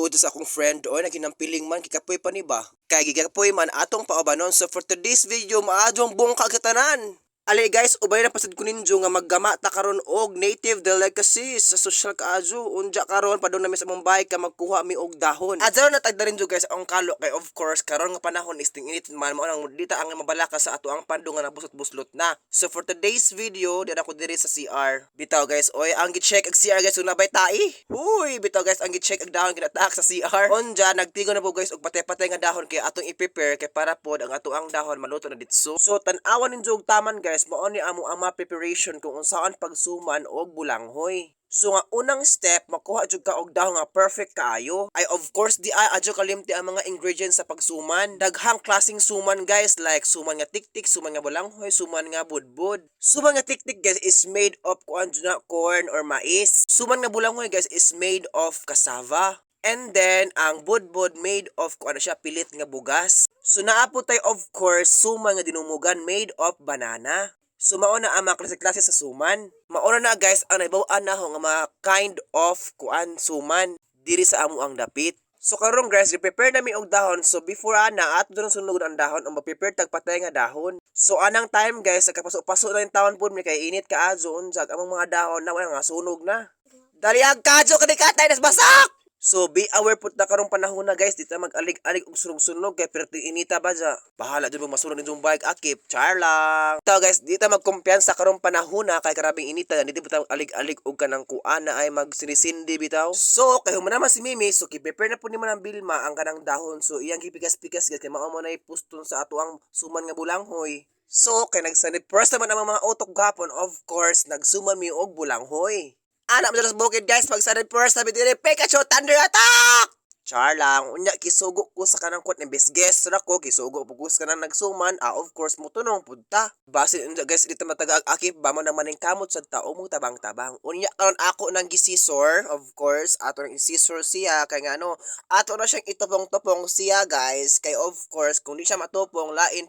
Tungod sa akong friend oy, naginampiling man kikapoy pa ni ba. Kay gikapoy man atong paubanon. So for today's video, maadong bungkag katanan. Ali guys, ubay na pasad ko ninyo nga maggama ta karon og native delicacies sa social kaajo. Unja karon padung nami sa Mumbai ka magkuha mi og dahon. Adto na tagda rin guys ang kalo kay of course karon nga panahon is ting init man, mao nang dita ang mabalaka sa ato ang pando nga nabusot-buslot na. So for today's video, di ako diri sa CR. Bitaw guys, oy, ang gi-check ag CR guys, una bay tai. Huy, bitaw guys, ang gi-check ag dahon ginataak sa CR. Unja nagtigo na po guys og patay-patay nga dahon kay atong i-prepare kay para pod ang ato ang dahon maluto na ditso. So tan-awan ninyo og taman guys, mao ni amo ang mga preparation kung unsaon pagsuman og bulanghoy. So nga unang step, makuha jud ka og dahon nga perfect kaayo. Ay, of course di ay adyo kalimti ang mga ingredients sa pagsuman. Daghang klaseng suman guys, like suman nga tiktik, suman nga bulanghoy, suman nga budbud. Suman nga tiktik guys is made of kuan jud na, corn or mais. Suman nga bulanghoy guys is made of cassava. And then, ang budbud made of kung ano siya, pilit nga bugas. So, naa po tay of course, suman nga dinumugan made of banana. So, mao na ang mga klase-klase sa suman. Mao na guys, ang naibaw-an na ho nga mga kind of kuan suman diri sa amo ang dapit. So karon guys, i-prepare na mi og dahon. So before ana, ato doon sunog ang dahon o ma-prepare tag patay nga dahon. So anang time guys, nagkapaso-paso na yung tawon pud mi kay init kaajo, unsag among mga dahon na wala nga sunog na. Dali ang kadyo kani katay nas basak. So be aware pud na karong panahon na guys, dito mag-alig-alig og sunog-sunog kay perti inita ba dya. Bahala jud mo masunog ninyong bike akip, char lang. Ito guys, dito magkumpiyansa karong panahon na kay karabing inita, dito po alig-alig og kanang kuan na ay magsinisindi bitaw. So kay human naman si Mimi, so ki-prepare na po ni man ang Bilma ang kanang dahon. So iyang gipigas-pigas guys kay mao mo na ipuston sa ato ang suman nga bulanghoy. So kay nagsanib first naman ang mga utok gapon, of course nagsuman mi og bulanghoy. Anak mo sa bukid guys, pag sanib first sabi dire Pikachu Thunder Attack! Char lang, unya kisugo ko sa kanang kwat imbes guest ra ko, kisugo po ko sa kanang nagsuman, ah, of course motunong pud ta. Basin unya guys, dito mataga ag akip ba mo nang maningkamot sa tao mong tabang-tabang. Unya karon ako nang gisisor, of course, ato nang isisor siya kay ngano, ato na siyang itupong-tupong siya guys, kay of course kung di siya matupong lain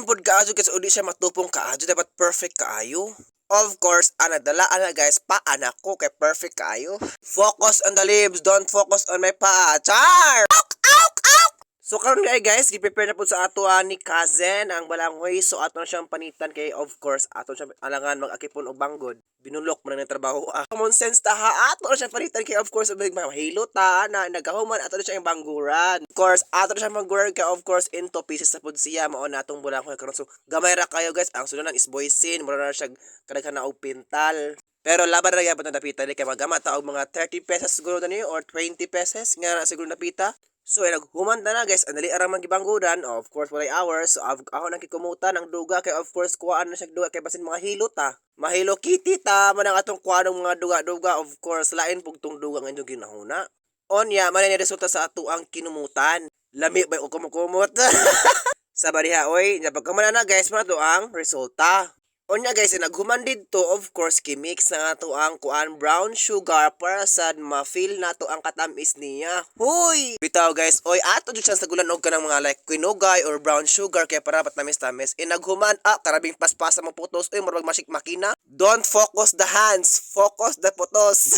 pud kaayo kasi di siya matupong kaayo, dapat perfect kaayo. Of course, ang nagdala ana guys, paa nako kay perfect kaayo. Focus on the leaves, don't focus on my paa. Char! Ow! Ow! Ow! So karon guys, guys, gi-prepare na po sa ato ni cousin ang balanghoy. So ato na siyang panitan kay of course ato siyang alangan mag-akipon og banggod. Binulok man ang trabaho. Ah, common sense ta ha. Ato na siyang panitan kay of course mahilo ta na nagahuman ato na siyang bangguran. Of course, ato na siyang bangguran kay of course into pieces na pud siya, mao na atong bulanghoy karon. So gamay ra kayo guys, ang sunod is boysin, mura na siya kadaghan na og pintal. Pero laban ra gyapon ang dapita ni kay magama ta og mga 30 pesos siguro na ni or 20 pesos nga na siguro napita. So ay naghuman na guys, ang dali ra man gibangguran, of course walay hours. So ako nang kikumutan ang duga kay of course kuhaan na siya duga kay basin mga hilo ta. Mahilo kitty ta man ang atong kuhaan ng mga duga-duga, of course lain pug tong duga nga inyong ginahuna. Onya man ni resulta sa ato ang kinumutan. Lami bay og kumot-kumot. Sa bariha oy, nya pagkaman na guys, man ato ang resulta. Unya guys, naghuman didto, of course kimix na ato ang kuan brown sugar para sad ma-feel nato ang katamis niya. Huy! Bitaw guys, oy, ato jud siyang sagulan og kanang mga like quinugay or brown sugar kay para patamis-tamis. Inaghuman, ah, karabing paspasa mo putos, oy, murag masik makina. Don't focus the hands, focus the putos.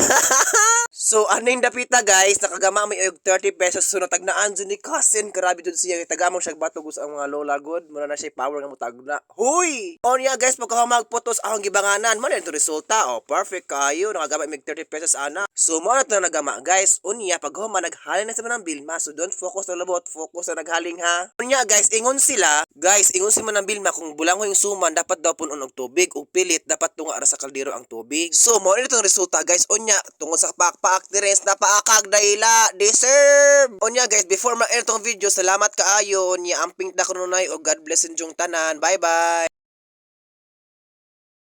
So aning dapita guys, nakagama mi og 30 pesos, so natagnaan jud ni cousin, grabe jud siya tagamo siya bato sa ang mga lola god, mura na siya power nga mutagna. Huy! Onya guys, pagka magputos akong gibanganan, man ito resulta. Oh, perfect kayo, nakagama mig 30 pesos ana. So mo na ito nagama guys. Unya pag human naghalin na sa manang Bilma, so don't focus na labot, focus sa naghaling ha. Unya guys, ingon sila, guys, ingon si manang Bilma kung bulangoy yung suman dapat daw punon og tubig ug pilit dapat tunga ra sa kaldero ang tubig. So mo na itong resulta guys. Unya tungod sa paak-paak dires napaakag dahila deserve. Unya guys, before ma-end tong video, salamat kaayo. Unya amping ta kununay og God bless inyong tanan. Bye bye.